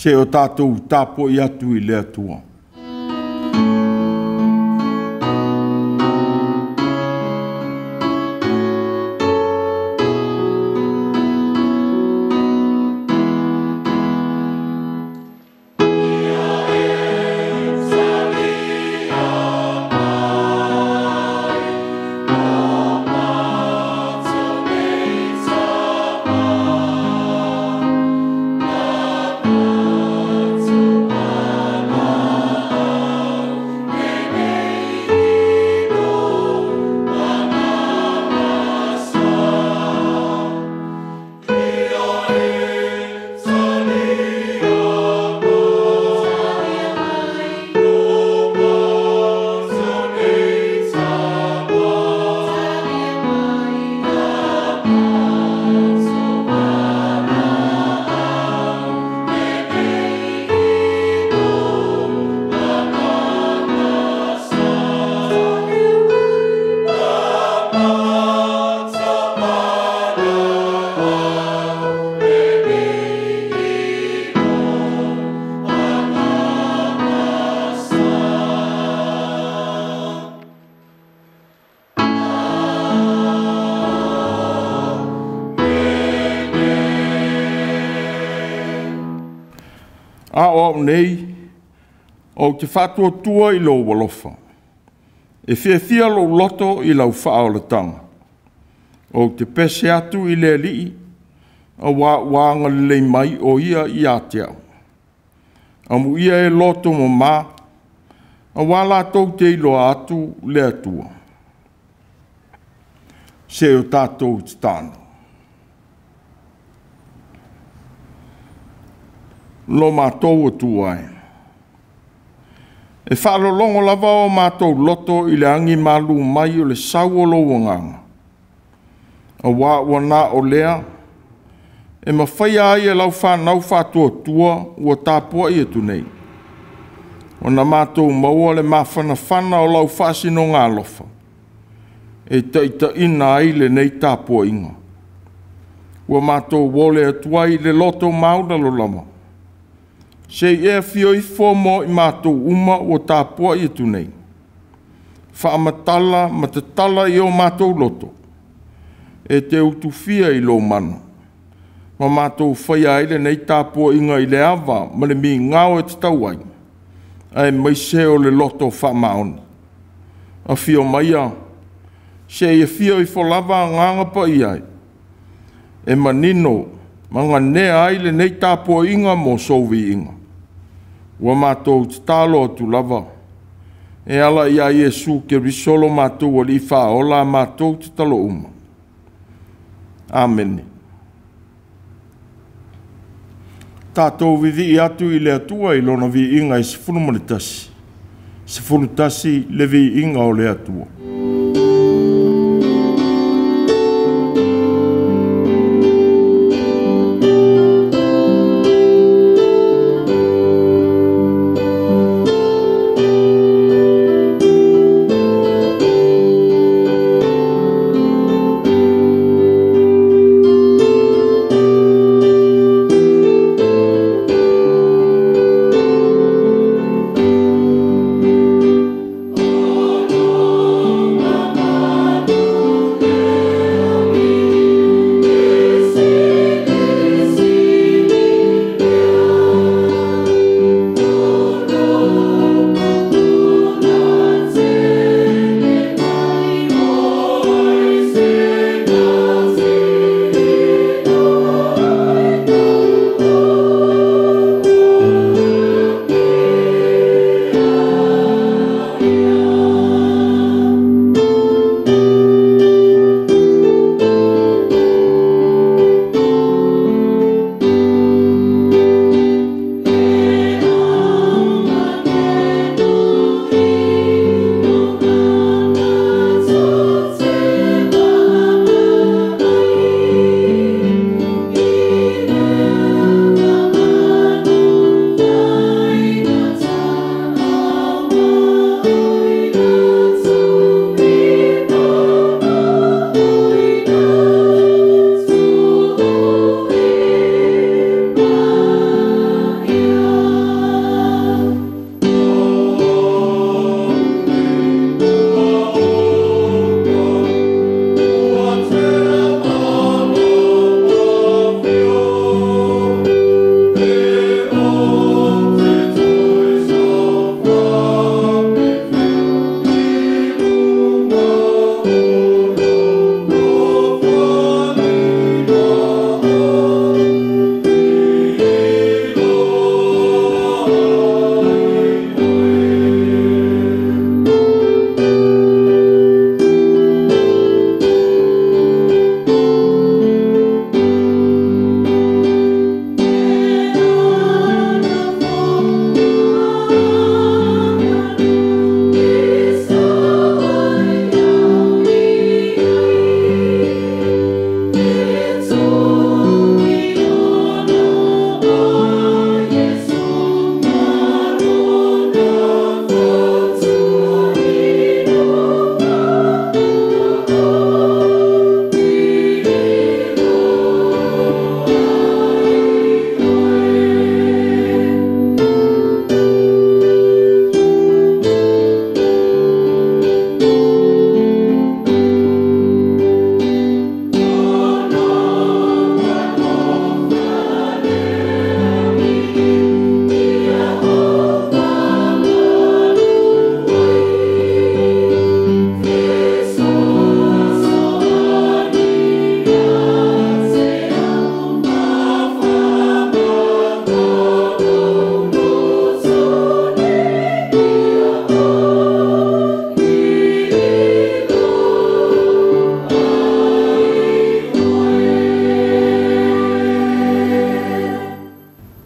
Se o tatou tapuai atu i le Atua. A o au nei, ou te faatuatua i lou alofa. E fiafia lou loto i lau faaolataga. Ou te pese atu i le Alii, auā ua agalelei mai o ia ia te au. Amuia e loto mamā, auā latou te iloa atu le Atua. Se o tatou tatalo. Lo matou Atua e. E faalologo lava o matou loto i le agi malu mai o le sau o lou agaga, auā ua na o lea e mafaia ai e lau fanau faatuatua ua tapuai atu nei, ona matou maua le mafanafana o lau faasinoga alofa, e taitaiina ai lenei tapuaiga. Ua matou ole atu ai i le loto maualalo lava, se i e afio ifo mo i matou uma ua tapuai atu nei, faamatala ma tatala i o matou loto, e te utufia i lou mana, ma matou faia ai lenei tapuaiga i le ava ma le migao e tatau ai, aemaise o le loto faamaoni. Afio maia, se i afio ifo lava Agaga Paia e manino ma ganea ai lenei tapuaiga mo sou viiga. Ua matou tatalo atu lava, e ala ia Iesu Keriso lo matou Alii Faaola a matou tatalo uma. Amene. Tatou vivii atu i le Atua i lona viiga e 11. 11 le viiga o le Atua. O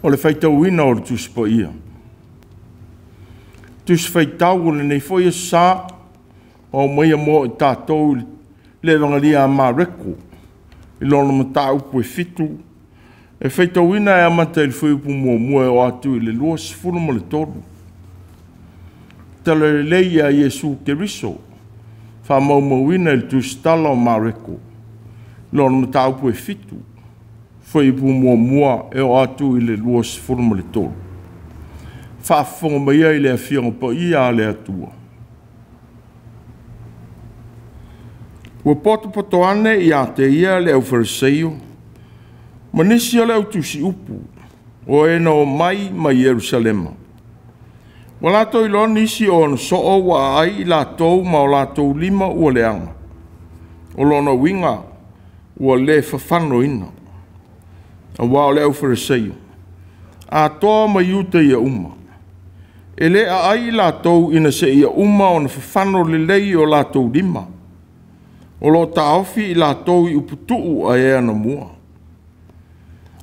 o le faitauina o le Tusi Paia. Tusi Faitau o lenei foi Aso Sa, ua aumaia mo i tatou i le Evagelia a Mareko i lona mataupu e 7, e faitauina e amata i le fuaiupu 1 e oo atu i le 23. Talalelei ia Iesu Keriso, faamaumauina i le Tusitala o Mareko, lona mataupu e 7, fuaiupu 1 e oo atu i le 23. Faafofoga maia i le Afioga Paia a le Atua. Ua potopoto ane ia te ia le aufaleseio ma nisi o le autusiupu o e na omai mai Ierusalema. Ua latou iloa nisi o ona soo ua aai i latou ma o latou lima ua leaga. O lona uiga ua le fafanoina, aua o le aufaleseio atoa ma Iuta ia uma. E le aai i latou ina seia uma ona fafano lelei o latou lima. O lo o taofi i latou i uputuu a e anamua.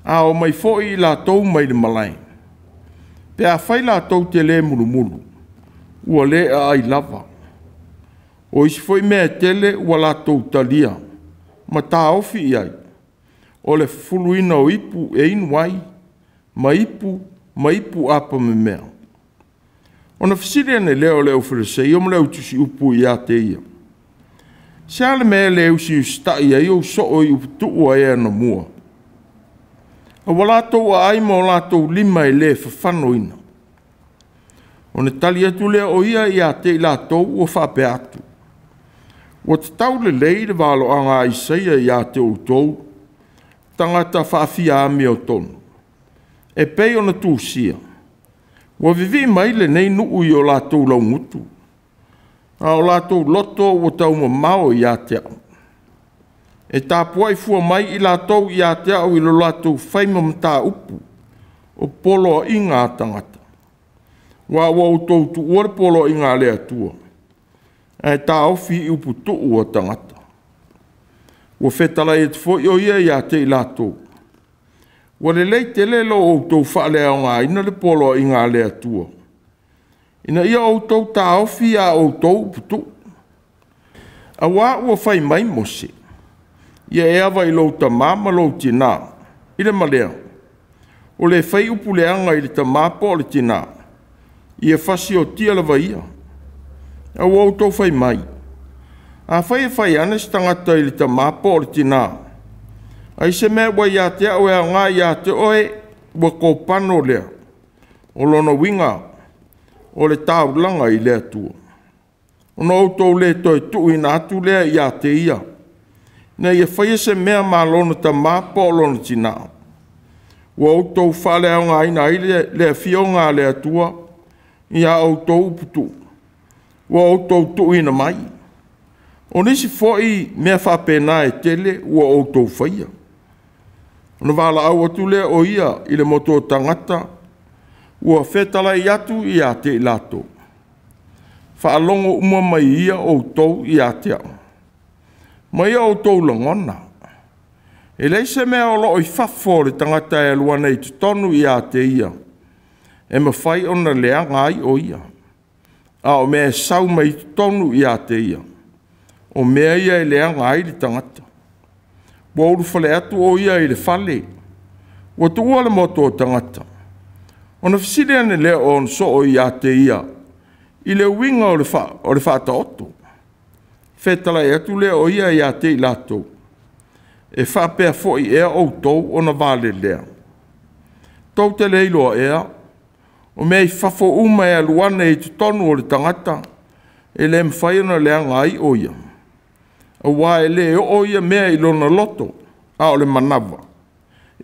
A o mai foi i latou mai le malae, pe a fai latou te le mulumulu, ua le aai lava. O isi foi mea e tele ua latou talia ma taofi i ai, o le fufuluina o ipu e inu ai, ma ipu ma ipu apamemea. Ona fesili ane lea o le aufaleseio ma le autusiupu ia te ia, se a le mea e le usiusitai ai ou soo i uputuu a e anamua? A ua latou aai ma o latou lima e le fafanoina. Ona tali atu lea o ia ia te i latou ua faapea atu, ua tatau lelei le valoaga a Isaia ia te outou, tagata faafia amiotonu, e pei ona tusia, ua vivii mai lenei nuu i o latou laugutu, a o latou loto ua taumamao ia te au. E tapuai fua mai i latou ia te au i lo latou faima mataupu o poloaiga a tagata. Aua ua outou tuua le poloaiga a le Atua, ae taofi i uputuu a tagata. Ua fetalai atu foi o ia ia te i latou, ua lelei tele lo outou faaleaogaina le poloaiga a le Atua, ina ia outou taofi a outou uputuu. Aua ua fai mai Mose, ia e ava i lou tamā ma lou tinā, i le malea, o le fai upu leaga i le tamā po o le tinā, ia fasiotia lava ia. A ua outou fai mai, a fai e fai ane se tagata i le tamā po o le tinā, ai se mea ua ia te au e aoga ia te oe, ua kopano lea, o lona uiga, o le taulaga i le Atua. Ona outou le toe tuuina atu lea ia te ia, ina ia faia se mea ma lona tamā po o lona tinā. Ua outou faaleaogaina ai le afioga a le Atua ia outou uputuu, ua outou tuuina mai. O nisi foi mea faapena e tele ua outou faia. Ona valaau atu lea o ia i le motu o tagata, ua fetalai atu ia te i latou. Faalogo uma mai ia outou ia te au, ma ia outou lagona. E leai se mea o loo i fafo o le tagata e alu ane i totonu ia te ia, e mafai ona leaga ai o ia. A o mea e sau mai totonu ia te ia, o mea ia e leaga ai le tagata. Ua ulufale atu o ia i le fale, ua tuua le motu o tagata. Ona fesili ane lea o ona soo ia te ia, i le uiga o le faataoto. Fetalai atu lea o ia ia te i latou, e faapea foi ea outou ona valelea. Tou te le iloa ea, o mea i fafo uma e alu ane i totonu o le tagata, e le mafai ona leaga ai o ia. Aua e le oo ia mea i lona loto, a o le manava,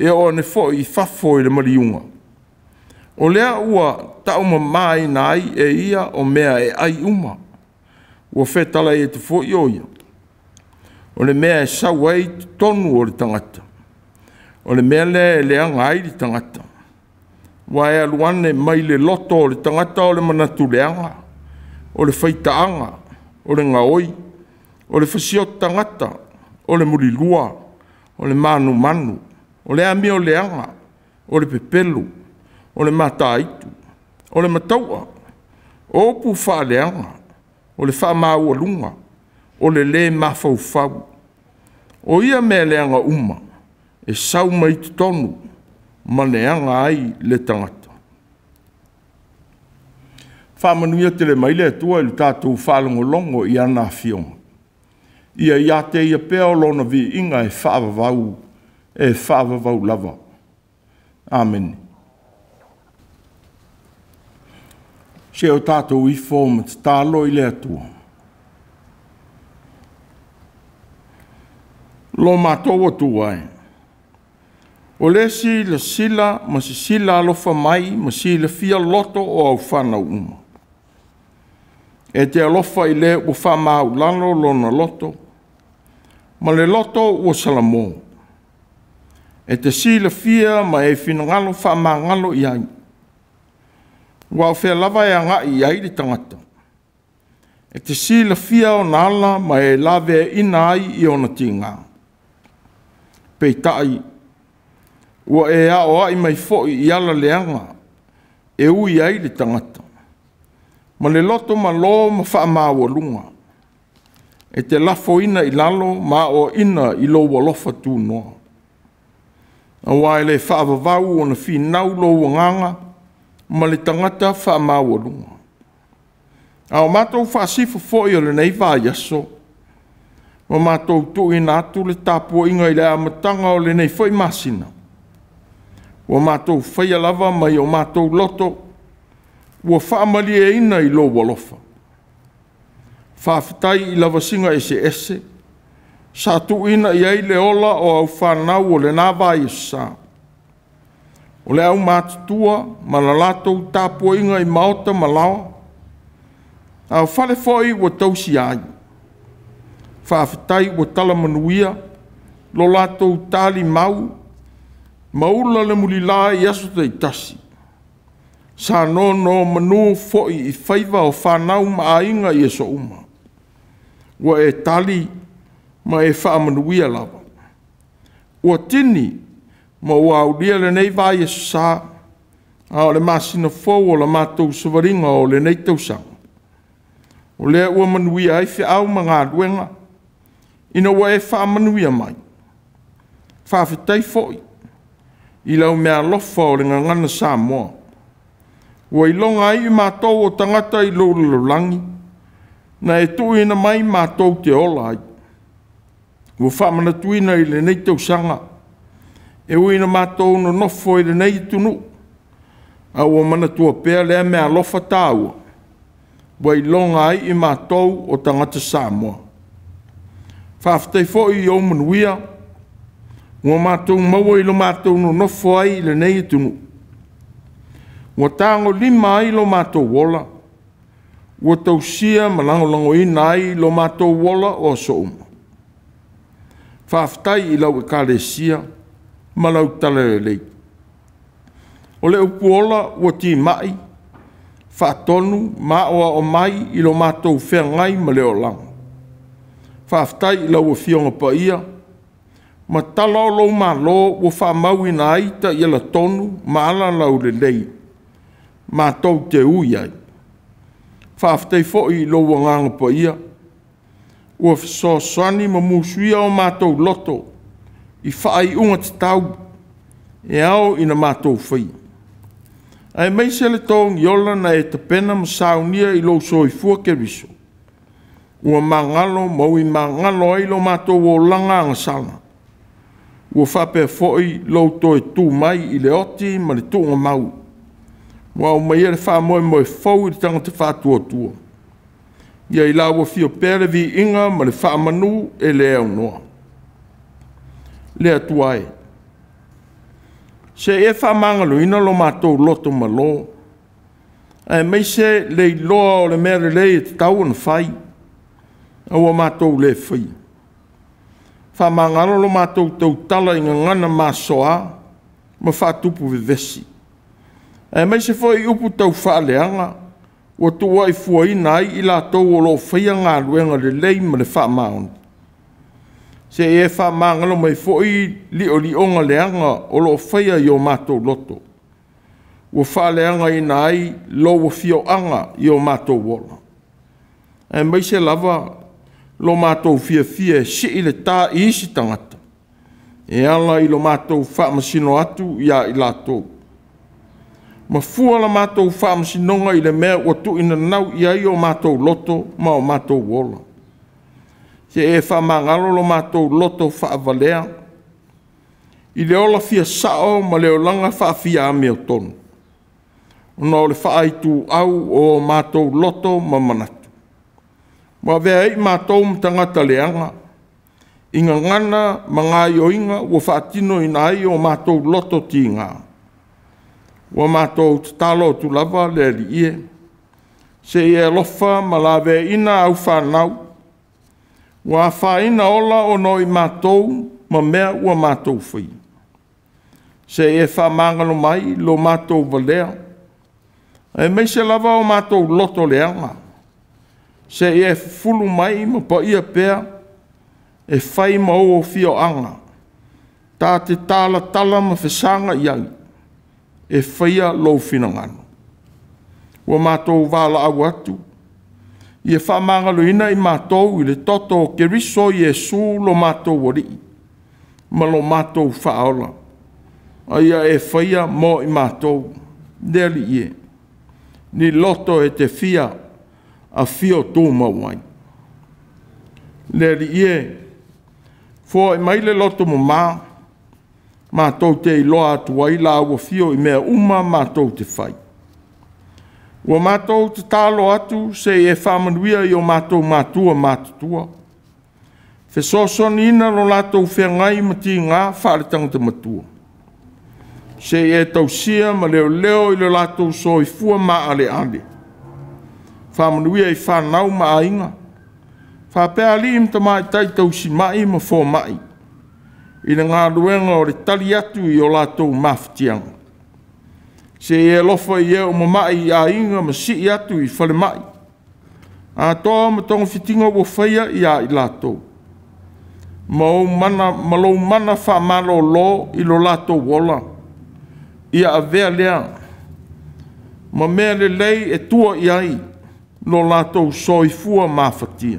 e oo ane foi i fafo i le maliuga. O lea ua taumamaina ai e ia o mea e ai uma. Ua fetalai atu foi o ia, o le mea e sau ai totonu o le tagata, o le mea lea e leaga ai le tagata. Ua e alu ane mai le loto o le tagata o le manatu leaga, o le faitaaga, o le gaoi, o le fasioti tagata, o le mulilua, o le manumanu, o le amio leaga, o le pepelo, o le mataitu, o le mataua, o upu faaleaga, o le faamaualuga, o le le mafaufau. O ia mea leaga uma e sau mai totonu ma leaga ai le tagata. Faamanuia tele mai le Atua i le tatou faalogologo i ana afioga. Ia ia te Ia pea o Lona viiga e faavavau, e faavavau lava. Amene. Se o tatou ifo ma tatalo i le Atua. Lo matou Atua e, o le silasila ma sisila alofa mai ma silafia loto o au fanau uma. E te alofa i le ua faamaulalo lona loto, ma le loto ua salamo. E te silafia ma e finagalo faamagalo i ai. Ua o fea lava e agai i ai le tagata, e te silafia ona ala ma e laveaiina ai i ona tiga. Peitai, ua e aoai mai foi i ala leaga e ui ai le tagata, ma le loto malo ma faamaualuga, e te lafoina i lalo ma aoaina i lou alofa tunoa. Aua e le faavavau ona finau lou agaga ma le tagata faamaualuga. A o matou faasifo foi o lenei vaiaso, ua matou tuuina atu le tapuaiga i le amataga o lenei foi masina, ua matou faia lava mai o matou loto, ua faamalieina i lou alofa. Faafetai i lavasiga eseese sa tuuina i ai le ola o au fanau o lena vaiaso sa. O le aumatutua ma la latou tapuaiga i maota ma laoa, a o fale foi ua tausia ai. Faafetai ua tala manuia lo latou talimau ma ula le mulila i aso taitasi. Sa nonomanu foi i faiva o fanau ma aiga i aso uma. Ua e tali ma e faamanuia lava. Ua tini ma ua aulia lenei vaiaso sa, a o le masina fou o la matou savaliga o lenei tausaga. O lea ua manuia ai feau ma galuega, ina ua e faamanuia mai. Faafetai foi i lau meaalofa o le gagana Samoa, ua iloga ai i matou o tagata i lou lalolagi, na e tuuina mai matou te ola ai. Ua faamanatuina i lenei tausaga, e ui ina matou nonofo i lenei atunuu, a ua manatua pea lea meaalofa taua, ua iloga ai i matou o tagata Samoa. Faafetai foi i ou manuia, ua matou maua i lo matou nonofo ai i lenei atunuu. Ua tagolima ai lo matou ola, ua tausia ma lagolagoina ai lo matou ola o aso uma. Faafetai i lau Ekalesia ma lau talalelei. O le upu ola ua timai, faatonu ma aoao mai i lo matou feagai ma le olaga. Faafetai i lau Afioga Paia ma tala o lou malo ua faamauina ai taiala tonu ma ala laulelei matou te ui ai. Faafetai foi i lou Agaga Paia ua fesoasoani ma musuia o matou loto i faaiuga tatau e ao ina matou faia. Aemaise le togiola na e tapena ma saunia i lou soifua Keriso, ua magalo ma ui magalo ai lo matou olaga agasala. Ua faapea foi lou toe tu mai i le oti ma le tuugamau, ua aumaia le faamoemoe fou i le tagata faatuatua. Ia i lau afio pea le viiga ma le faamanu e le aunoa. Le Atua e, se i e faamagaloina lo matou loto malo, aemaise le iloa o le mea lelei e tatau ona fai, a ua matou le faia. Faamagalo lo matou tautala i gagana masoa ma faatupu vevesi, aemaise foi upu taufaaleaga ua tuuaifuaina ai i latou o lo o faia galuega lelei ma le faamaoni. Se i e faamagalo mai foi liolioga leaga o lo o faia i o matou loto. ua faaleagaina ai lou afioaga i o matou ola, aemaise lava lo matou fiafia e sii le ta i isi tagata e ala i lo matou faamasino atu ia i latou. Ma fua la matou faamasinoga i le mea ua tuuinanau i ai o matou loto ma o matou ola. Se e faamagalo lo matou loto faavalea i le ola fia sao ma le olaga faafia-amiotonu, ona o le faaituau o matou loto ma manatu. Ua avea ai matou ma tagata leaga, i gagana ma gaoioiga ua faatinoina ai o matou loto tiga. Ua matou tatalo atu lava le Alii e, se i e alofa ma laveaiina au fanau ua afaina ola ona o i matou ma mea ua matou faia. Se i e faamagalo mai lo matou valea, aemaise lava o matou loto leaga. Se i e fufulu mai ma paia pea e fai ma ou afioaga, ta te talatala ma fesagai ai, e faia lou finagalo. Ua matou valaau atu, ia faamagaloina i matou i le toto o Keriso Iesu lo matou Alii ma lo matou Faaola, a ia e faia mo i matou, le Alii e, ni loto e te fia afio tumau ai. Le Alii e, foai mai le loto mama, matou te iloa atu ai lau afio i mea uma matou te fai. Ua matou tatalo atu se i e faamanuia i o matou matua matutua, fesoasoaniina lo latou feagai ma tiga faaletagata matua, se i e tausia ma leoleo i lo latou soifua maaleale. Faamanuia i fanau ma aiga, faapea alii ma tamaitai tausimai ma fomai, i le galuega o le tali atu i o latou mafatiaga. Se i e alofa i e ua mamai i aiga ma sii atu i falemai, atoa ma togafitiga ua faia ia i latou, ma lou mana faamalolo i lo latou ola, ia avea lea ma mea lelei e tua i ai lo latou soifua mafatia.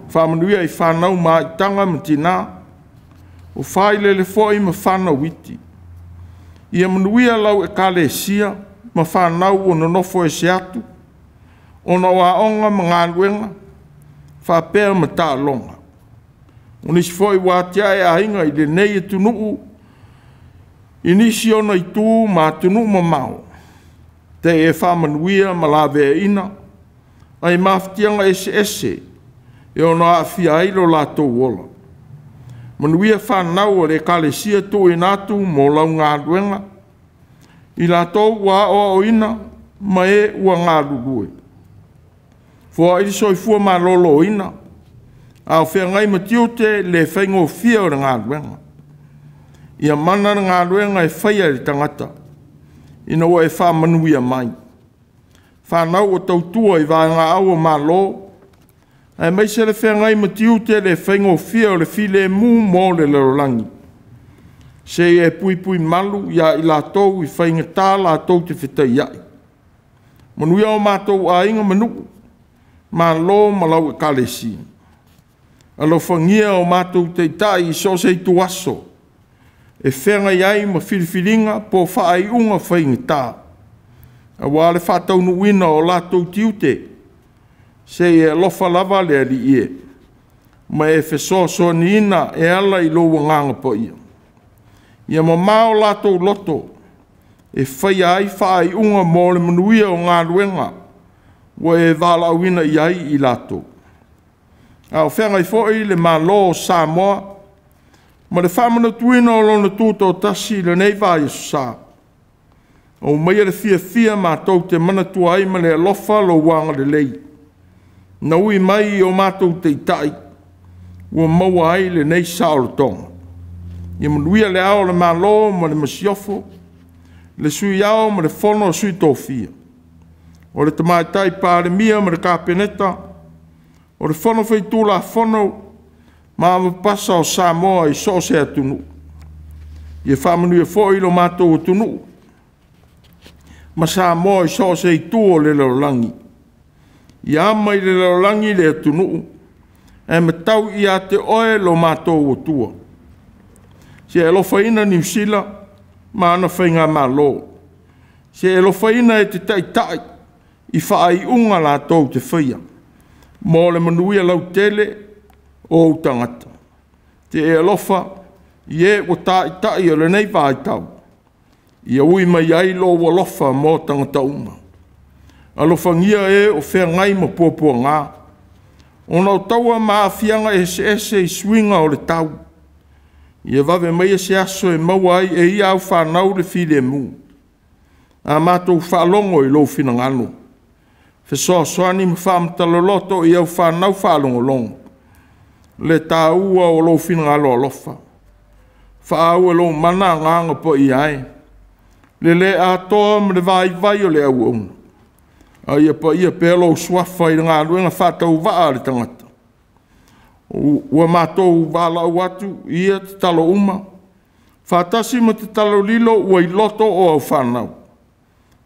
Faamanuia i fanau ma aitaga ma tina, o failele foi ma fanau iti. Ia manuia lau ekalesia ma fanau ua nonofo ese atu, ona o aoga ma galuega, faapea ma taaloga. O nisi foi ua atiae aiga i lenei atunuu, i nisi ona itu ma atunuu mamao, te e faamanuia ma laveaiina, ae mafatiaga eseese e ono aafia ai lo latou ola. Manuia fanau a le Ekalesia tuuina atu mo lau galuega, i latou ua aoaoina ma e ua galulue. Foai le soifua maloloina, a o feagai ma tiute le faigofie o le galuega. Ia mana le galuega e faia e le tagata, ina ua e faamanuia mai. Fanau ua tautua i vaegaau a Malo, aemaise le feagai ma tiute le faigofie o le filemu mo le lalolagi. Se i e puipui malu ia i latou i faigata latou te fetaiai. Manuia o matou aiga ma nuu, Malo ma lau Ekalesia. Alofagia o matou taitai i so o se ituaso e feagai ai ma filifiliga po o faaiuga faigata, aua le faataunuuina o latou tiute, se i e alofa lava le Alii e, ma e fesoasoaniina e ala i lou Agaga Paia. Ia mamao latou loto e faia ai faaiuga mo le manuia o galuega ua e valaauina i ai i latou. A o feagai foi le Malo o Samoa ma le faamanatuina o lona tutoatasi i lenei vaiaso sa, aumaia le fiafia matou te manatua ai ma le alofa lou agalelei na ui mai i o matou taitai ua maua ai lenei saolotoga. Ia manuia le Ao o le Malo ma le Masiofo, le Sui Ao ma le Fono a Sui Tofia, o le Tamaitai Palemia ma le Kapeneta, o le Fono Faitulafono ma avapasa o Samoa i so o se atunuu. Ia faamanuia foi lo matou atunuu. ma Samoa i so o se itu o le lalolagi. Ia ama i le lalolagi le atunuu, ae matau ia te oe lo matou Atua. Se e alofaina Niu Sila ma ana faigamalo. Se e alofaina e te taitai i faaiuga latou te faia, mo le manuia lautele o ou tagata. Te e alofa i e ua taitai o lenei vaitau, ia ui mai ai lou alofa mo tagata uma. Alofagia e o feagai ma puapuaga, ona o taua ma aafiaga eseese i suiga o le tau. Ia vave maia se aso e maua ai e ia au fanau le filemu. A matou faalogo i lou finagalo, fesoasoani ma faamatala i au fanau faalogologo, le taua o lou finagalo alofa. Faaau e lou mana Agaga Paia e, le le atoa ma le vaivai o le auauna, a ia paia pea lou suafa i le galuega faatauvaa a le tagata. Ua matou valaau atu i ia tatalo uma, faatasi ma tatalo lilo ua i loto o au fanau,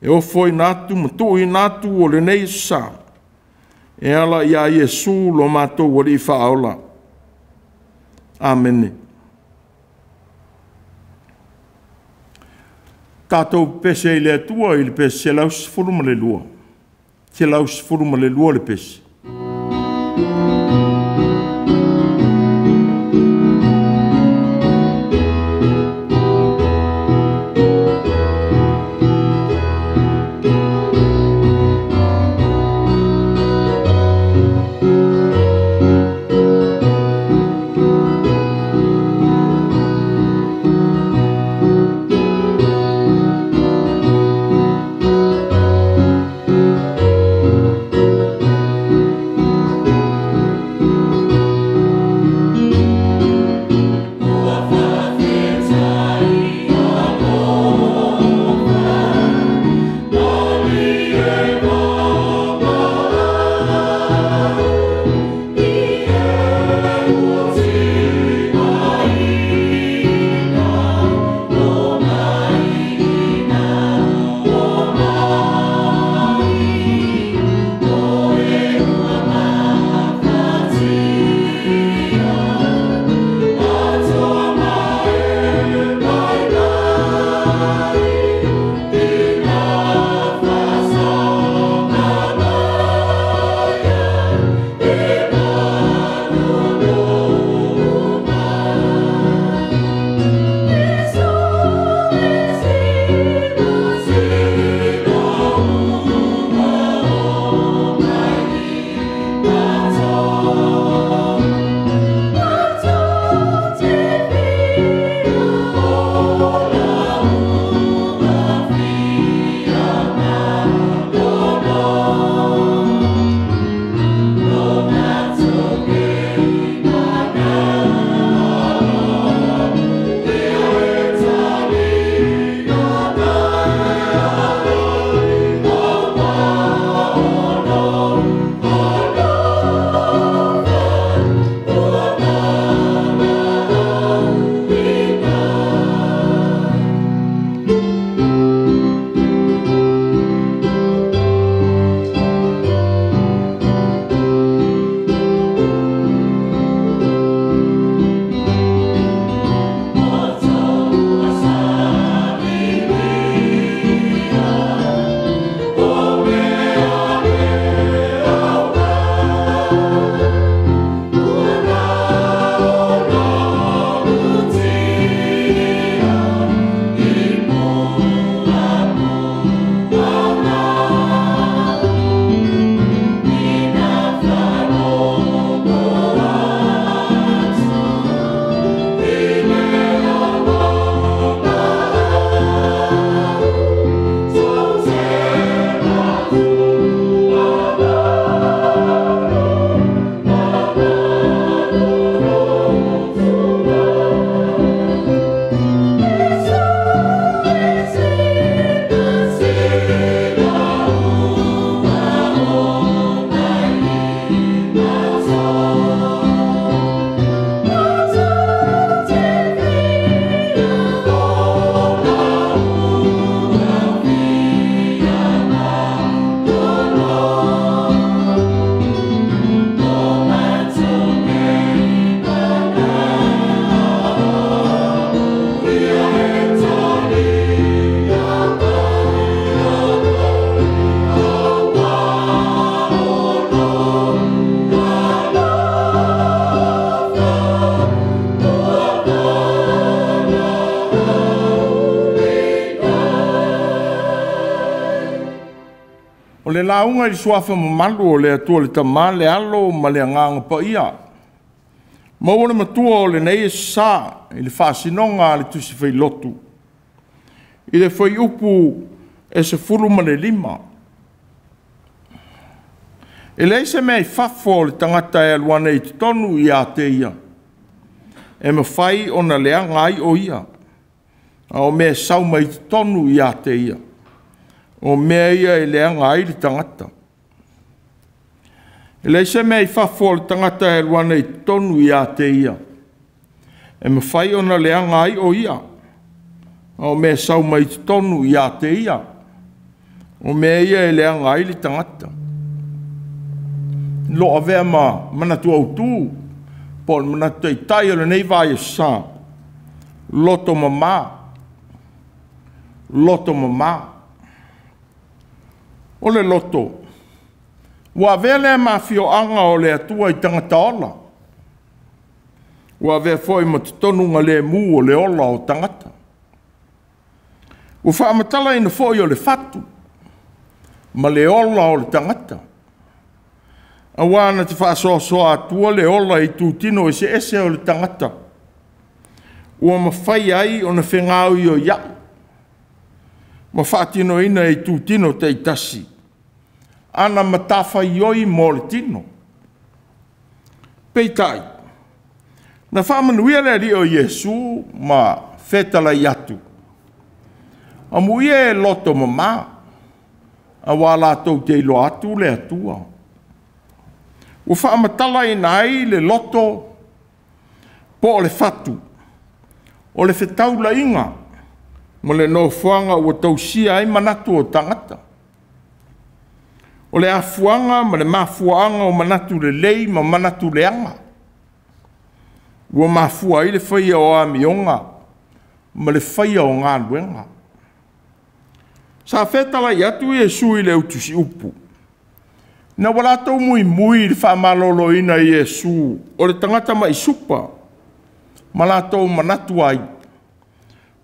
e ofoina atu ma tuuina atu o lenei aso sa, e ala ia Iesu lo matou Alii Faaola. Amene. Tatou pese i le Atua i le pese 112, 112 le pese. O le lauga i le suafa mamalu o le Atua le Tama, le Alo ma le Agaga Paia, maua le matua o lenei Aso Sa i le faasinoga a le Tusi Failotu i le fuaiupu e 15. E leai se mea i fafo o le tagata e alu ane i totonu ia te ia, e mafai ona leaga ai o ia, a o mea e sau mai totonu ia te ia, o mea ia e leaga ai le tagata. E leai se mea i fafo o le tagata e alu ane i totonu ia te ia, e mafai ona leaga ai o ia, a o mea e sau mai totonu ia te ia, o mea ia e leaga ai le tagata. Lo avea ma manatu autu, po o le manatu taitai o lenei vaiaso sa, loto mama, loto mama. O le loto, ua avea lea ma afioaga o le Atua i tagata ola, ua avea foi ma totonuga lemu o le ola o tagata. Ua faamatalaina foi o le fatu ma le ola o le tagata, aua na te faasoasoa atua le ola i itutino eseese o le tagata, ua mafai ai ona fegaoioiai ma faatinoina e itutino taitasi ana matafaioi mo le tino. Peitai, na faamanuia le Alii o Iesu ma fetalai atu, amuia e loto mama, aua latou te iloa atu le Atua. Ua faamatalaina ai le loto po o le fatu, o le fetaulaiga ma le nofoaga ua tausia ai manatu o tagata. O le afuaga ma le mafuaaga o manatu lelei ma manatu leaga, ua mafua ai le faia o amioga ma le faia o galuega. Sa fetalai atu Iesu i le utusiupu, ina ua latou muimui i le faamaloloina e Iesu o le tagata maisupa, ma latou manatu ai,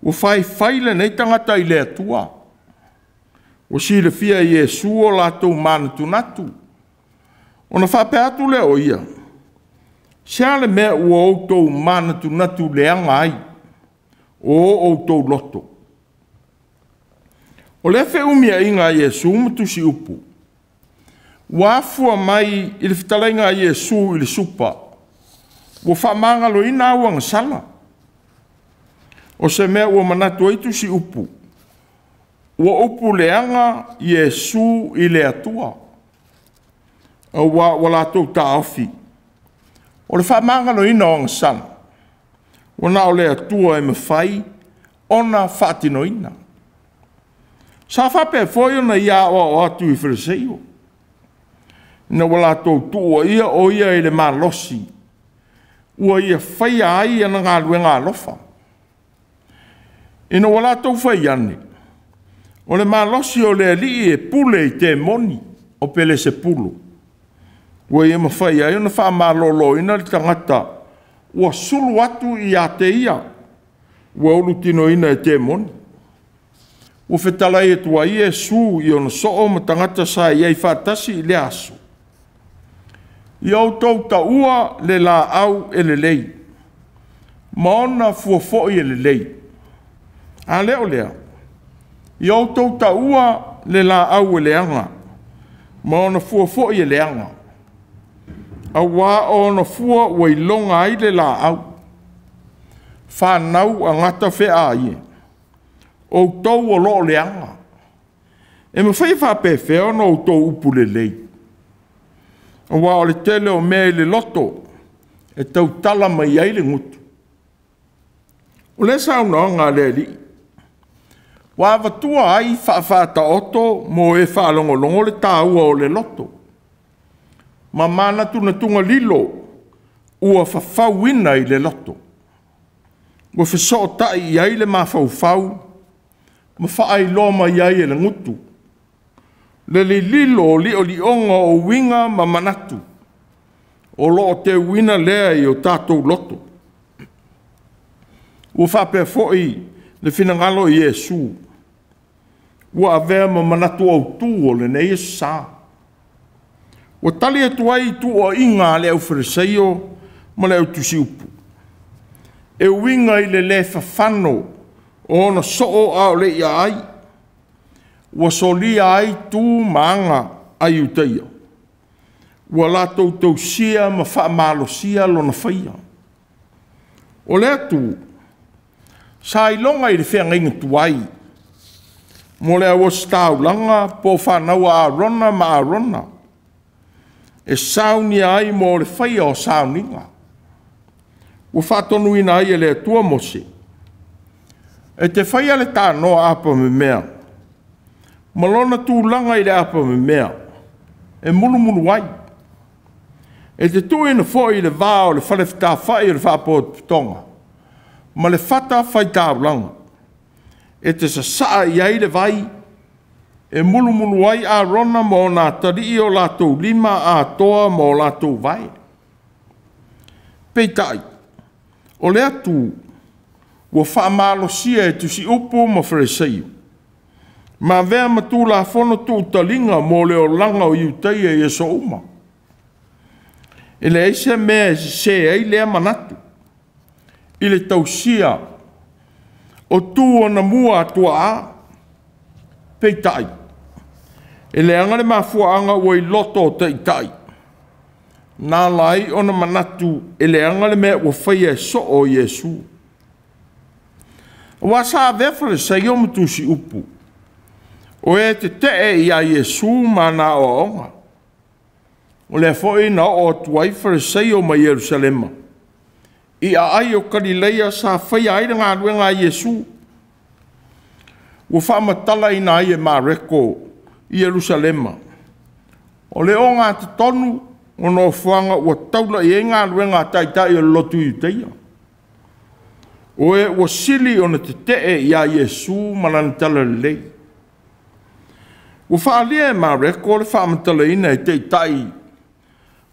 ua faifai lenei tagata i le Atua. Ua silafia e Iesu o latou manatunatu. Ona faapea atu lea o ia, se a le mea ua outou manatunatu leaga ai, o outou loto? O lea feumiaiga a Iesu ma tusiupu, ua afua mai i le fetalaiga a Iesu i le supa, ua faamagaloina au agasala. O se mea ua manatu ai tusiupu, ua upu leaga Iesu i le Atua, aua ua latou taofi, o le faamagaloina o agasala, ua na o le Atua e mafai ona faatinoina. Sa faapea foi ona ia aoao atu i Fariseio, ina ua latou tuuaia o ia i le malosi, ua ia faia ai ana galuega alofa. Ina ua latou fai ane, o le malosi o le Alii e pule i temoni o Pelesepulu, ua ia mafai ai ona faamaloloina le tagata ua sulu atu ia te ia, ua ulutinoina e temoni. Ua fetalai atu ai Iesu i ona soo ma tagata sa i ai faatasi i lea aso. Ia outou taua le laau e lelei, ma ona fua foi e lelei. A lea o lea, ia outou taua le laau e leaga, ma ona fua foi e leaga, aua o ona fua ua iloga ai le laau. Fanau agata feaai, outou o loo leaga. E mafai faapefea ona outou upu lelei, aua o le tele o mea i le loto e tautala mai ai le gutu. O le saunoaga a le Alii, ua avatua ai faafaataoto mo e faalogologo le taua o le loto, ma manatunatuga lilo ua fafauina i le loto, ua fesootai i ai le mafaufau ma faailoa mai ai e le gutu, le lililo o liolioga o uiga ma manatu, o lo o teuina lea i o tatou loto. Ua faapea foi le finagalo o Iesu, ua avea ma manatu autū o lenei aso sa. Ua tali atu ai i tuuaiga a le aufariseio ma le autusiupu, e uiga i le lē fafano o ona soo a o le i aai, ua solia ai tu ma aga a Iutaia, ua latou tausia ma faamalosia lona faia. O lea tu sa iloga i le feagaiga tuai mo le auositaulaga po o fanau a Arona ma Arona, e saunia ai mo le faia o sauniga. Ua faatonuina ai e le Atua Mose, e te faia le tanoa apamemea ma lona tulaga i le apamemea e mulumulu ai. E te tuuina foi i le va o le fale fetāfai o le faapotopotoga ma le fata faitaulaga, e te sasaa i ai le vai e mulumulu ai Arona ma ona atalii o latou lima atoa ma o latou vae. Peitai, o lea tu ua faamalosia e tusiupu ma Farisai, ma avea ma tulafono tuutaliga mo le olaga o Iutaia i aso uma. E leai se mea e sese ai lea manatu i le tausia o tu anamua a tuaa. Peitai, e leaga le mafuaaga ua i loto o taitai, na ala ai ona manatu e leaga le mea ua faia e soo Iesu. Aua sa avea Farisaio ma tusiupu, o e tetee ia Iesu ma ana aoaoga. O lea foi na oo atu ai Farisaio mai Ierusalema i aai o Kalileia sa faia ai le galuega a Iesu. Ua faamatalaina ai e Mareko Ierusalema, o le ogatotonu o nofoaga ua taula i ai galuega a taitai o le lotu Iutaia. O e ua sili ona tetee ia Iesu ma lana talalelei. Ua faaalia e Mareko le faamatalaina e taitai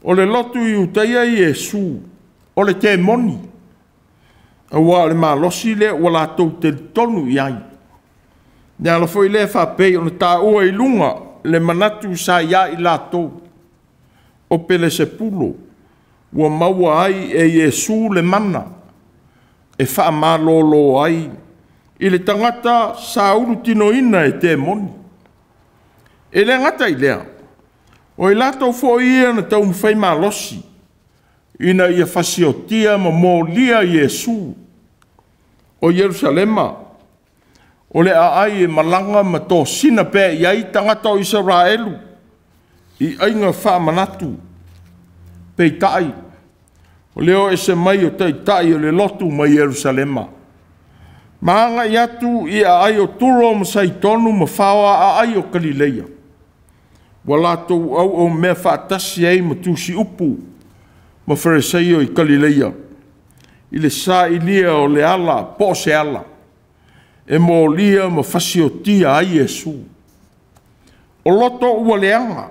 o le lotu Iutaia Iesu o le temoni, aua o le malosi lea ua latou talitonu i ai. Le ala foi lea faapei ona taua i luga le manatu sa ia i latou o Pelesepulo ua maua ai e Iesu le mana e faamalolo ai i le tagata sa ulutinoina e temoni. E le gata i lea, o i latou foi ia na taumafai malosi ina ia fasiotia ma molia Iesu o Ierusalema, o le aai e malaga ma tosina pea i ai tagata o Isaraelu i aiga faamanatu. Peitai, o le o ese mai o taitai o le lotu mai Ierusalema, ma agai atu i aai o Turo ma Saitonu ma faoa aai o Kalileia, ua latou auaumea faatasi ai ma tusiupu ma Fariseio i Kalileia, i le sailia o le ala po o se ala, e molia ma fasiotia ai Iesu. O loto ua leaga,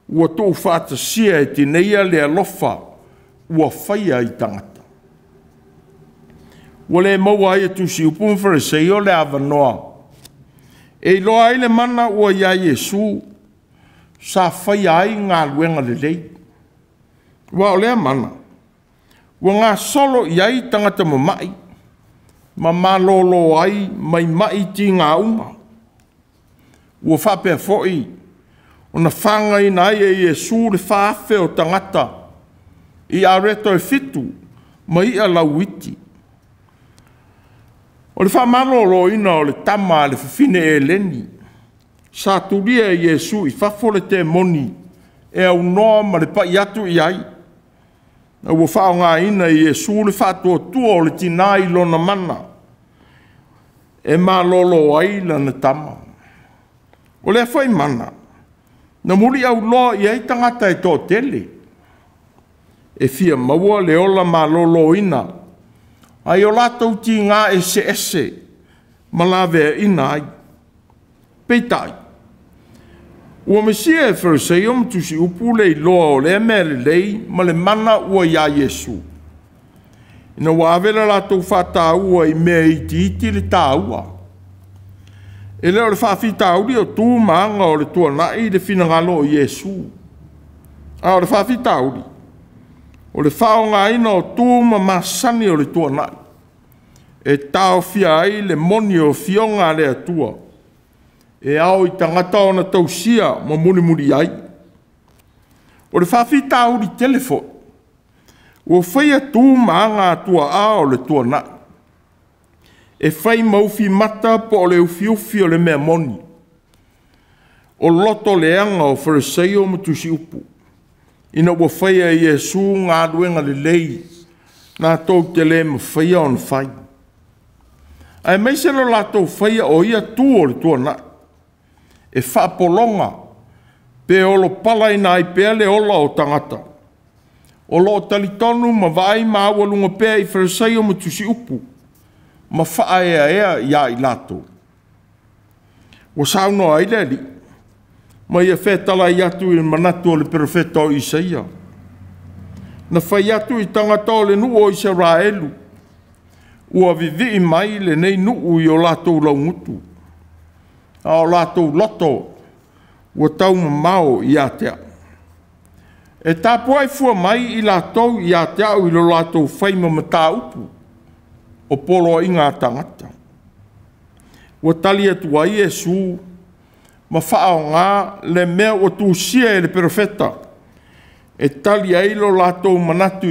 ua tuufaatasia e tineia le alofa ua faia i tagata. Ua le maua ai e tusiupu ma Fariseio le avanoa e iloa ai le mana ua ia Iesu sa faia ai galuega lelei. Aua o lea mana ua gasolo i ai tagata mamai ma malolo ai mai mai tiga uma. Ua faapea foi ona fagaina ai e Iesu le 4,000 o tagata i areto e 7 ma i'a lauiti. O le faamaloloina o le tama a le fafine Eleni, sa tulia e Iesu i fafo le temoni e aunoa ma le pai atu i ai. Ua faaaogaina e Iesu le faatuatua o le tinā i lona mana e malolo ai lana tama. O lea foi mana na muliauloa i ai tagata e toatele, e fia maua le ola maloloina ai o latou tiga eseese ma laveaina ai. Peitai, ua misia e Fariseio ma tusiupu le iloa o lea mea lelei ma le mana ua ia Iesu, ina ua ave le latou faataua i mea itiiti le taua. E le o le faafitauli o tu ma aga o le tuanai le finagalo o Iesu, a o le faafitauli, o le faaaogaina o tu ma masani o le tuanai e taofia ai le moni o Afioga a le Atua e ao i tagata ona tausia ma mulimuli ai. O le faafitauli tele foi, ua faia tu ma aga tuaa o le tuanai, e fai ma ufimata po o le ufiufi o le mea moni, o loto leaga o Fariseio ma Tusiupu, ina ua faia e Iesu galuega lelei latou te le mafaia ona fai, aemaise lo latou faia o ia tu o le tuanai, e faapologa pe olopalaina ai pea le ola o tagata, o lo o talitonu ma vaai maualuga pea i Fariseio ma Tusiupu, ma faaeaea ia i latou. Ua saunoa ai le Alii ma ia fetalai atu i le manatu o le perofeta o Isaia, na fai atu i tagata o le nuu o Isaraelu, ua vivii mai lenei nuu i o latou laugutu, a o latou loto ua taumamao ia te au. E tapuai fua mai i latou ia te au i lo latou fai ma mataupu o poloaiga a tagata. Ua tali atu ai Iesu ma faaaoga le mea ua tusia e le perofeta e tali ai lo latou manatu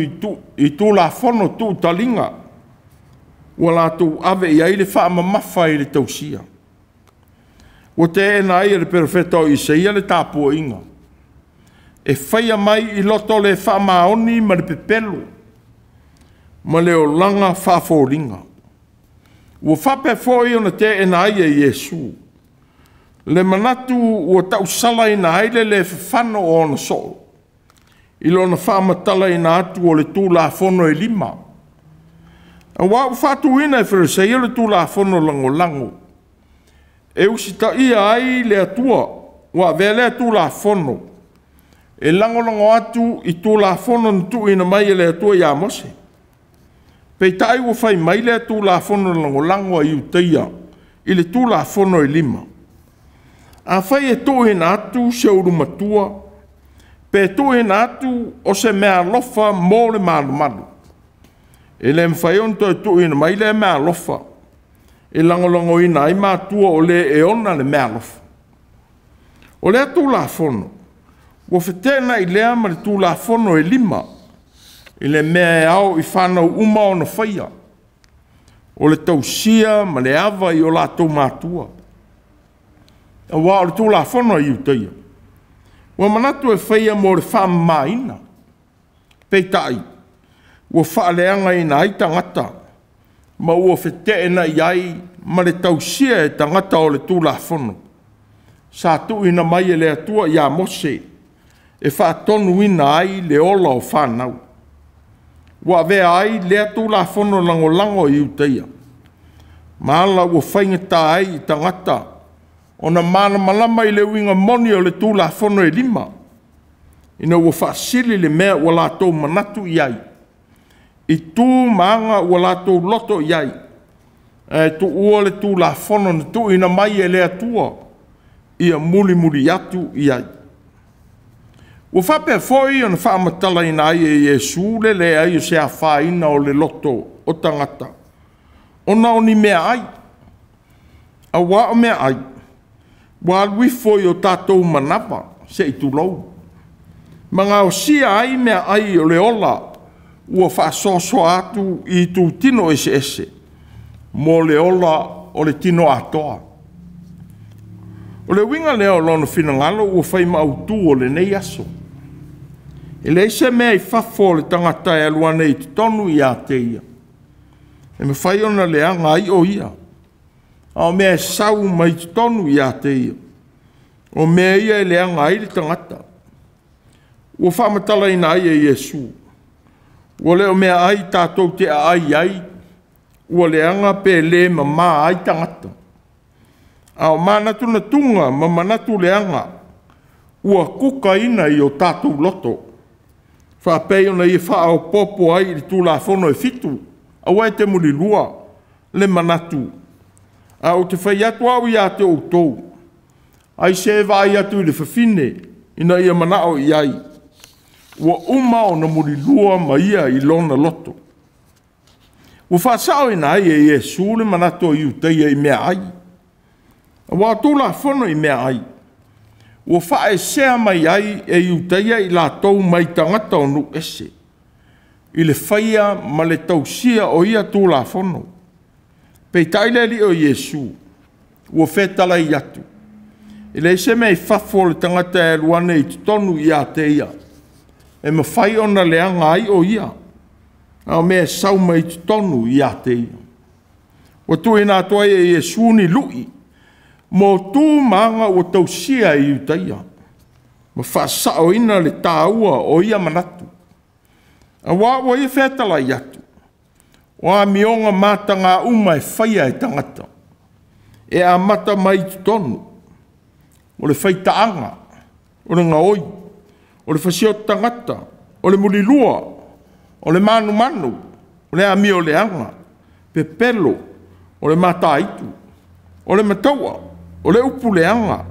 i Tulafono tuutaliga ua latou ave i ai le faamamafa i le tausia. Ua teena ai e le perofeta o Isaia le tapuaiga e faia mai i loto le faamaoni ma le pepelo ma le olaga faafoliga. Ua faapea foi ona teena ai e Iesu le manatu ua tausalaina ai le le fafano o ona soo i lona faamatalaina atu o le Tulafono e 5. Aua ua faatuina e Fariseio le Tulafono lagolago e usitaia ai le Atua, ua avea lea Tulafono e lagolago atu i Tulafono na tuuina mai e le Atua ia Mose. Peitai ua fai mai lea Tulafono lagolago a Iutaia i le Tulafono e 5. Afai e tuuina atu se ulu matua, pe tuuina atu o se meaalofa mo le malumalu, e le mafai ona toe tuuina mai lea meaalofa e lagolagoina ai matua o le e ona le meaalofa. O lea Tulafono ua feteenai lea ma le Tulafono e 5, i le mea e ao i fanau uma ona faia, o le tausia ma le ava i o latou matua. Aua o le Tulafono a Iutaia, ua manatu e faia mo le faamamaina, peitai ua faaleagaina ai tagata ma ua feteenai ai ma le tausia e tagata o le Tulafono sa tuuina mai e le Atua ia Mose e faatonuina ai le ola o fanau. Ua avea ai lea Tulafono lagolago a Iutaia ma ala ua faigata ai i tagata ona malamalama i le uiga moni o le Tulafono e 5, ina ua faasili le mea ua latou manatu i ai, i tu ma aga ua latou loto i ai, ae tuua le Tulafono na tuuina mai e le Atua ia mulimuli atu i ai. Ua faapea foi ona faamatalaina ai e Iesu le leai o se afaina o le loto o tagata ona o ni meaai, aua o meaai ua alu ifo i o tatou manava, se i tulou, ma gaosia ai meaai o le ola ua faasoasoa atu i itutino eseese mo le ola o le tino atoa. O le uiga lea o lona finagalo ua fai ma autu o lenei aso. E leai se mea i fafo o le tagata e alu ane i totonu ia te ia, e mafai ona leaga ai o ia, a o mea e sau mai totonu ia te ia, o mea ia e leaga ai le tagata. Ua faamatalaina ai e Iesu, ua le o meaai tatou te aai ai, ua leaga pe le mama ai tagata, a o manatunatuga ma manatu leaga ua kukaina i o tatou loto, faapei ona ia faaopoopo ai i le Tulafono e 7, aua e te mulilua le manatu, Ae ou te fai atu au ia te outou, ai se e vaai atu i le fafine ina ia manao i ai, ua uma ona mulilua ma ia i lona loto. Ua faasaoina ai e Iesu le manatu o Iutaia i meaai, aua o Tulafono i meaai, ua faaesea mai ai e Iutaia i latou mai tagata o nuu ese, i le faia ma le tausia o ia Tulafono. Peitai le Alii o Iesu, ua fetalai atu, e leai se mea i fafo o le tagata e alu ane i totonu ia te ia, e mafai ona leaga ai o ia, a o mea e sau mai totonu ia te ia. Ua tuuina atu ai e Iesu ni lui mo tu ma aga ua tausia e Iutaia, ma faasaoina le taua o ia manatu. Aua ua ia fetalai atu, o amioga mataga uma e faia e tagata, e amata mai i totonu, o le faitaaga, o le gaoi, o le fasioti tagata, o le mulilua, o le manumanu, o le amioleaga, pepelo, o le mataitu, o le mataua, o le upu leaga,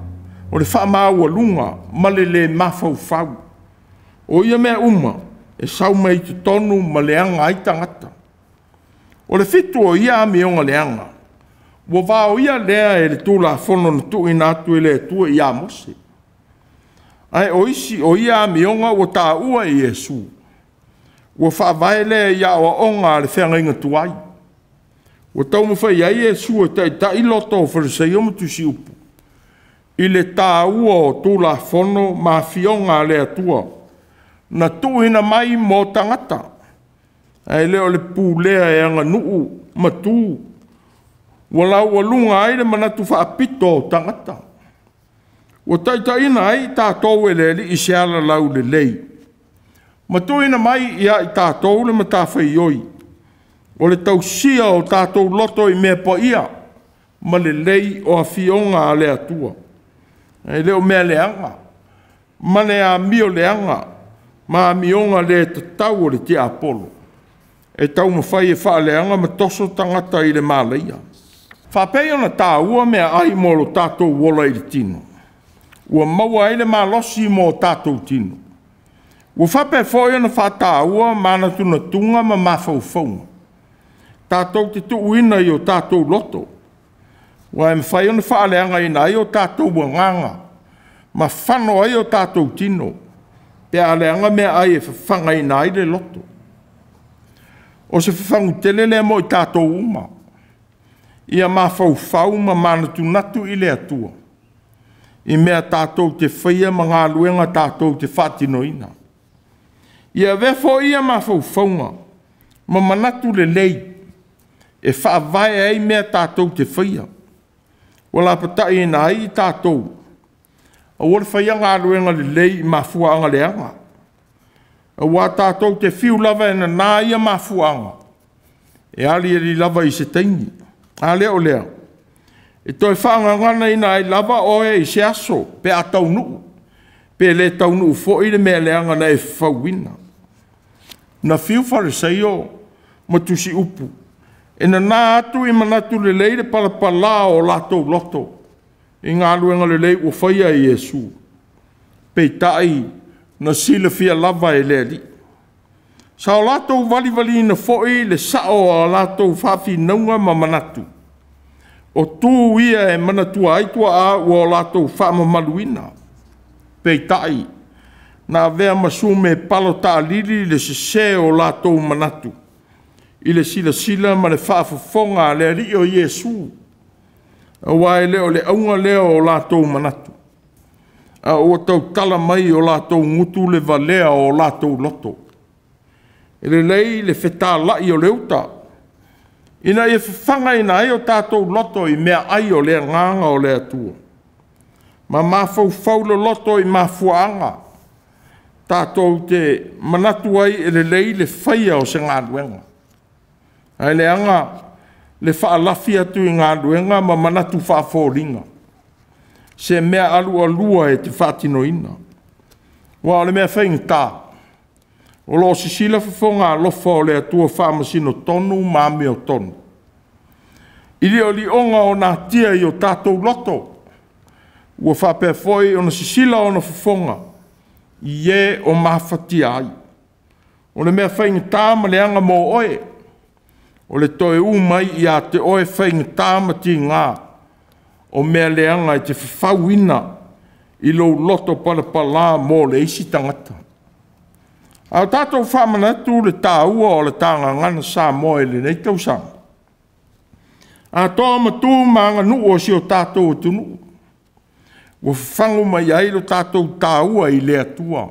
o le faamaualuga ma le le mafaufau. O ia mea uma e sau mai totonu ma leaga ai tagata. O le fitu o ia amioga leaga, ua vaoia lea e le Tulafono na tuuina atu e le Atua ia Mose. Ae o isi o ia amioga ua taua e Iesu, ua faavae lea i aoaoga a le feagaiga tuai. Ua taumafai ai Iesu e taitai loto o Farisaio ma Tusiupu i le taua o Tulafono ma afioga a le Atua na tuuina mai mo tagata, ae le o le pulea e aganuu ma tu ua laualuga ai le manatu faapito o tagata. Ua taitaiina ai tatou e le Alii i se ala laulelei, ma tuuina mai ia i tatou le matafaioi o le tausia o tatou loto i mea paia ma lelei o afioga a le Atua, ae le o mea leaga ma le amio leaga ma amioga le tatau o le tiapolo, e taumafai e faaleaga ma toso tagata i le malaia. Faapei ona taua meaai mo lo tatou ola i le tino, ua maua ai le malosi mo o tatou tino. Ua faapea foi ona faataua manatunatuga ma mafaufauga tatou te tuuina i o tatou loto, ua e mafai ona faaleagaina ai o tatou agaga ma fano ai o tatou tino, pe a leaga meaai e fafagaina ai le loto. O se fafagu tele lea mo i tatou uma, ia mafaufau ma manatunatu i le Atua, i mea tatou te faia ma galuega tatou te faatinoina. Ia avea foi ia mafaufauga ma manatu lelei e faavae ai mea tatou te faia, ua lapataiina ai i tatou, aua le faia galuega lelei i mafuaaga leaga, aua tatou te fiu lava e nana ia mafuaaga, e aliali lava i se taimi. A le o lea, e toe faagaganaina ai lava oe i se aso pe a taunuu, pe le taunuu foi le mea leaga na e fafauina. Na fiu Farisaio ma Tusiupu e nana atu i manatu lelei le palapala o latou loto i galuega lelei ua faia e Iesu, peitai na silafia lava e le Alii. Sa o latou valivaliina foi le sao o a latou faafinauga ma manatu, o tu ia e manatua ai tuaa ua o latou faamamaluina. Peitai, na avea ma sume palotaalili le sese o latou manatu i le silasila ma le faafofoga a le Alii o Iesu, aua e le o le auga lea o latou manatu, a ua tautala mai i o latou gutu le valea o latou loto. E lelei le fetalai o le uta, ina ia fafagaina ai o tatou loto i meaai o le agaga o le Atua, ma mafaufau loloto i mafuaaga tatou te manatu ai e lelei le faia o se galuega, ae leaga le faalafi atu i galuega ma manatu faafoliga, se mea alualua e te faatinoina. Aua o le mea faigata, o lo o sisila fofoga alofa o le Atua faamasino tonu ma amiotonu. I liolioga o natia i o tatou loto, ua faapea foi ona sisila ona fofoga i e o mafatia ai. O le mea faigata ma leaga mo oe, o le toe u mai ia te oe faigata ma tiga, o mea leaga e te fafauina i lou loto palapala mo le isi tagata. A o tatou faamanatu le taua o le ta Gagana Samoa i lenei tausaga, atoa ma tu ma aganuu o si o tatou atunuu, ua fafagu mai ai lo tatou taua i le Atua,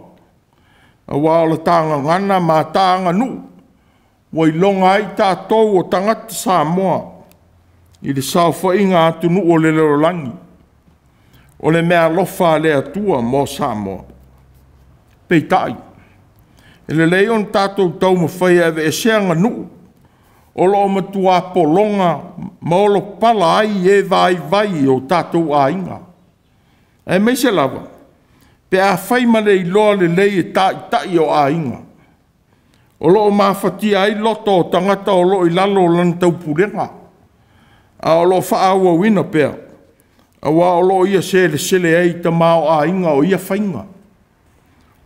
aua o le ta gagana ma ta aganuu ua iloga ai tatou o tagata Samoa i le saofaiga a atunuu o le lalolagi, o le meaalofa a le Atua mo Samoa. Peitai, e lelei ona tatou taumafai e aveese aganuu o lo o matua pologa ma olopala ai e vaivai o tatou aiga, aemaise lava pe a fai ma le iloa lelei e taitai o aiga, o lo o mafatia ai loto o tagata o lo o i lalo o lana taupulega, a o lo o faaauauina pea, aua o lo o ia selesele ai i tamaoaiga o ia faiga.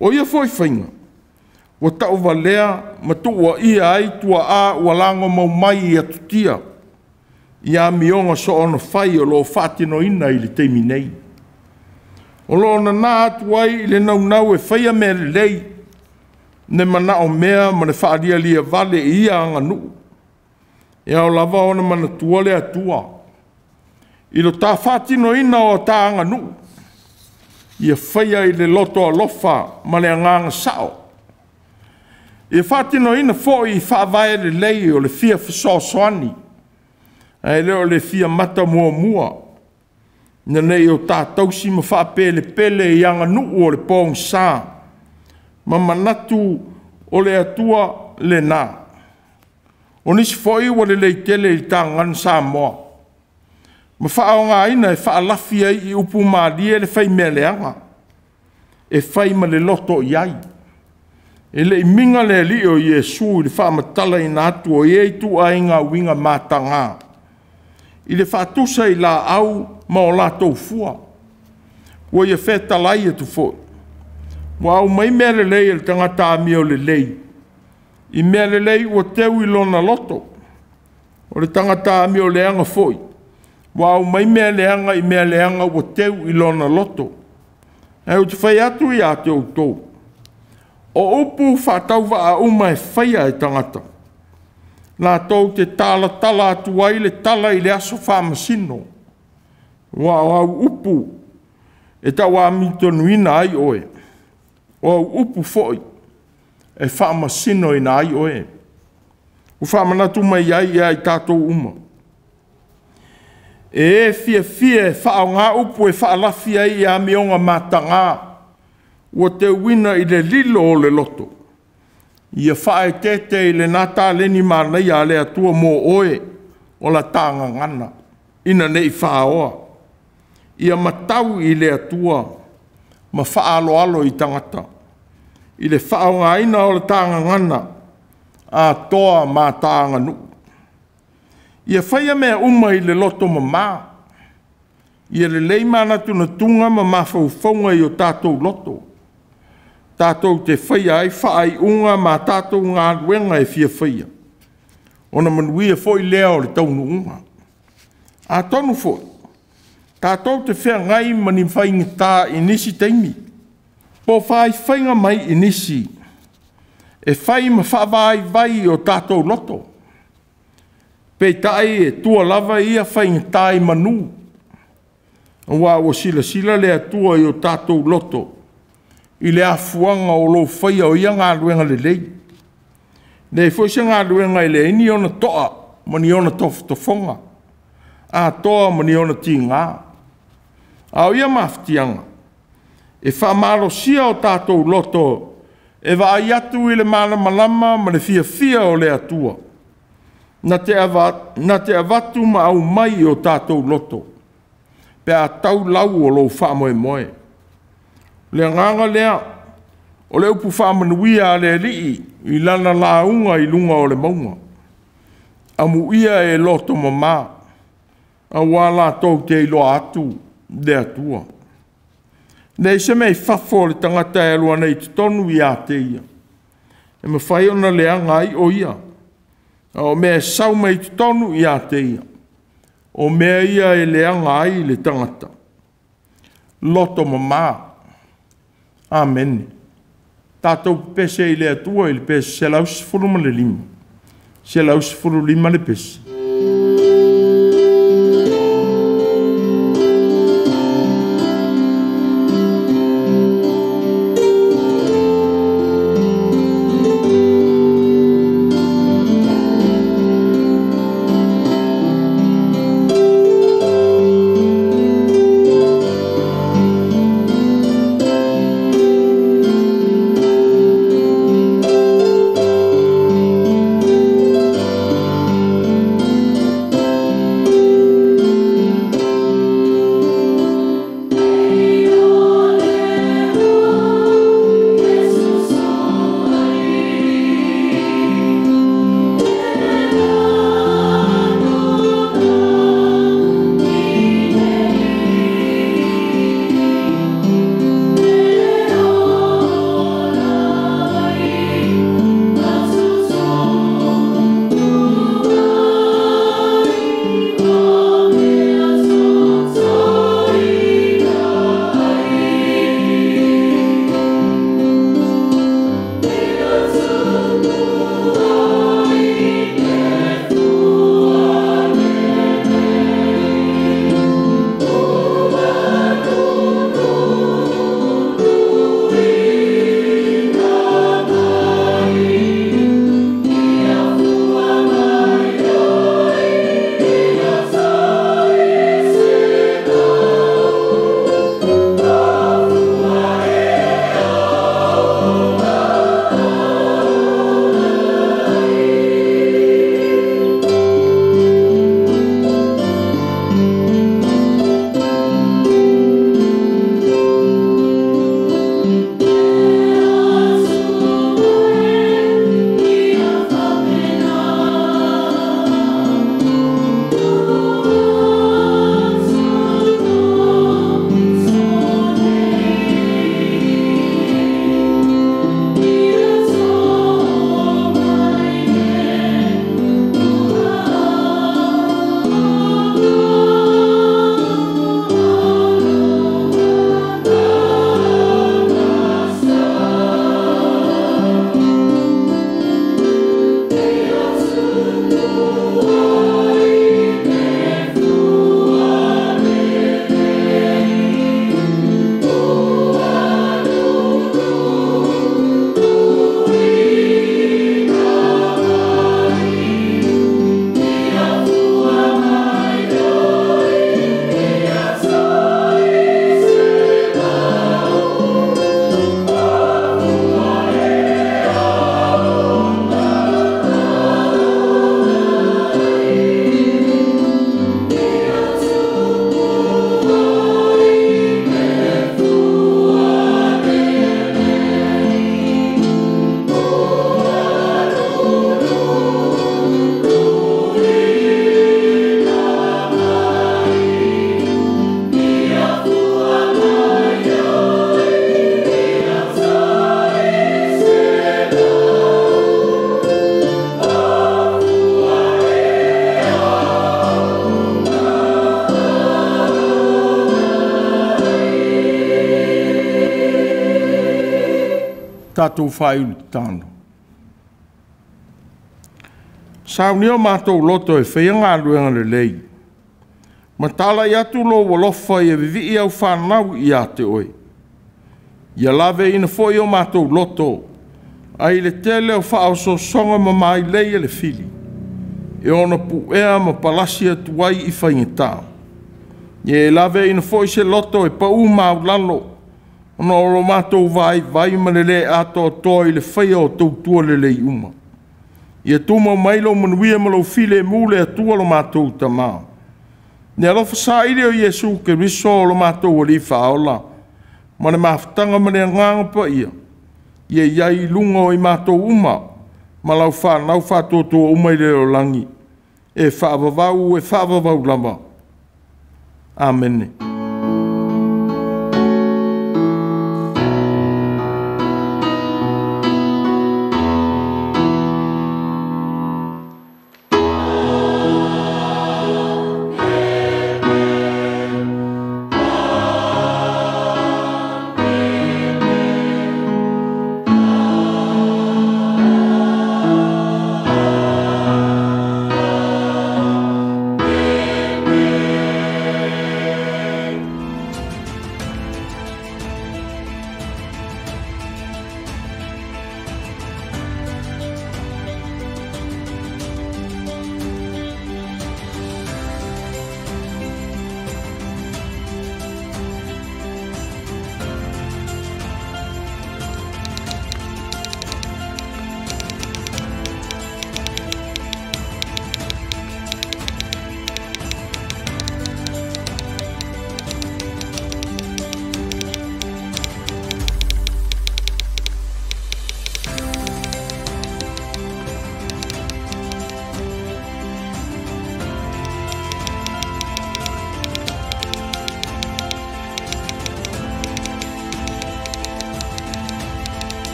O ia foi faiga, ua tauvalea ma tuuaia ai tuaa ua lagomau mai i atutia i amioga soonafai o lo o faatinoina i le taimi nei. O lo o nana atu ai i le naunau e faia mea lelei, le manaomea ma le faalialia vale i ia aganuu. E ao lava ona manatua le Atua i lo ta faatinoina o ta aganuu, ia faia i le loto alofa ma le agaga sao. Ia faatinoina foi i faavae lelei o le fia fesoasoani, ae le o le fia mata muamua, ina ne i o ta tausi ma faapelepele i aganuu o le pogisa ma manatu o le Atua lena. O nisi foi ua lelei tele i ta Gagana Samoa, ma faaaogaina e faalafi ai i upu malie le faimea leaga, e fai ma le loto i ai. E le i miga le Alii o Iesu i le faamatalaina atu o ia ituaiga uiga mataga, i le faatusa i laau ma o latou fua. Ua ia fetalai atu foi, ua aumai mea lelei e le tagata amiolelei, i mea lelei ua teu i lona loto. O le tagata amioleaga foi, ua aumai mea leaga i mea leaga ua teu i lona loto. Ae ou te fai atu ia te outou, o upu faatauvaa uma e faia e tagata, latou te talatala atu ai le tala i le aso faamasino, aua o au upu e tauamitonuina ai oe, o au upu foi e faamasinoina ai oe. Ua faamanatu mai ai ia i tatou uma, e fiafia e faaaoga upu e faalafi ai i amioga mataga, ua teuina i le lilo o le loto, ia faaeteete i lena taleni manaia a le Atua mo oe o la ta gagana, ina ne i faoa. Ia matau i le Atua ma faaaloalo i tagata, i le faaaogaina o le ta gagana atoa ma ta aganuu. Ia faia mea uma i le loto mama, ia lelei manatunatuga ma mafaufauga i o tatou loto, tatou te faia ai faaiuga ma tatou galuega e fia faia, ona manuia foi lea o le taunuuga. Atonu foi, tatou te feagai ma ni faigata i nisi taimi, po o faifaiga mai i nisi, e fai ma faavaivai i o tatou loto. Peitai e tua lava ia faigata i manu, aua ua silasila le Atua i o tatou loto i le afuaga o lou faia o ia galuega lelei. E leai foi se galuega e leai ni ona toa ma ni ona tofotofoga, atoa ma ni ona tiga. A o ia mafatiaga, e faamalosia o tatou loto e vaai atu i le malamalama ma le fiafia o le Atua, na te avatu ma aumai i o tatou loto, pe a tau lau o lou faamoemoe. O le agaga lea, o le upu faamanuia a le Alii i lana lauga i luga o le mauga. Amuia e loto mama, Auā latou te iloa atu le Atua. Leai se mea i fafo o le tagata e alu ana i totonu ia te ia, e mafai ona leaga ai o ia. A o mea e sau mai totonu ia te ia, o mea ia e leaga ai le tagata. Loto mama. Amene. Tatou pepese i le Atua i le pese 115, 115 le pese. Tatou faaiu tatalo. Saunia o matou loto e faia galuega lelei, ma talai atu lou alofa ia vivii au fanau ia te oe. Ia laveina foi o matou loto, ai le tele o faaosoosoga ma mailei a le fili, e ono puea ma palasi atu ai i faigata. Ia e laveina foi se loto e pau maulalo, ona o lo matou vaivai ma le le atoatoa i le faia o tautua lelei uma. Ia tumau mai lou manuia ma lou filemu le Atua lo matou Tama. Le alofa saili o Iesu Keriso o lo matou Alii Faaola, ma le mafutaga ma le Agaga Paia, ia i ai i luga o i matou uma, ma lau fanau faatuatua uma i le lalolagi, e faavavau, e faavavau lava. Amene.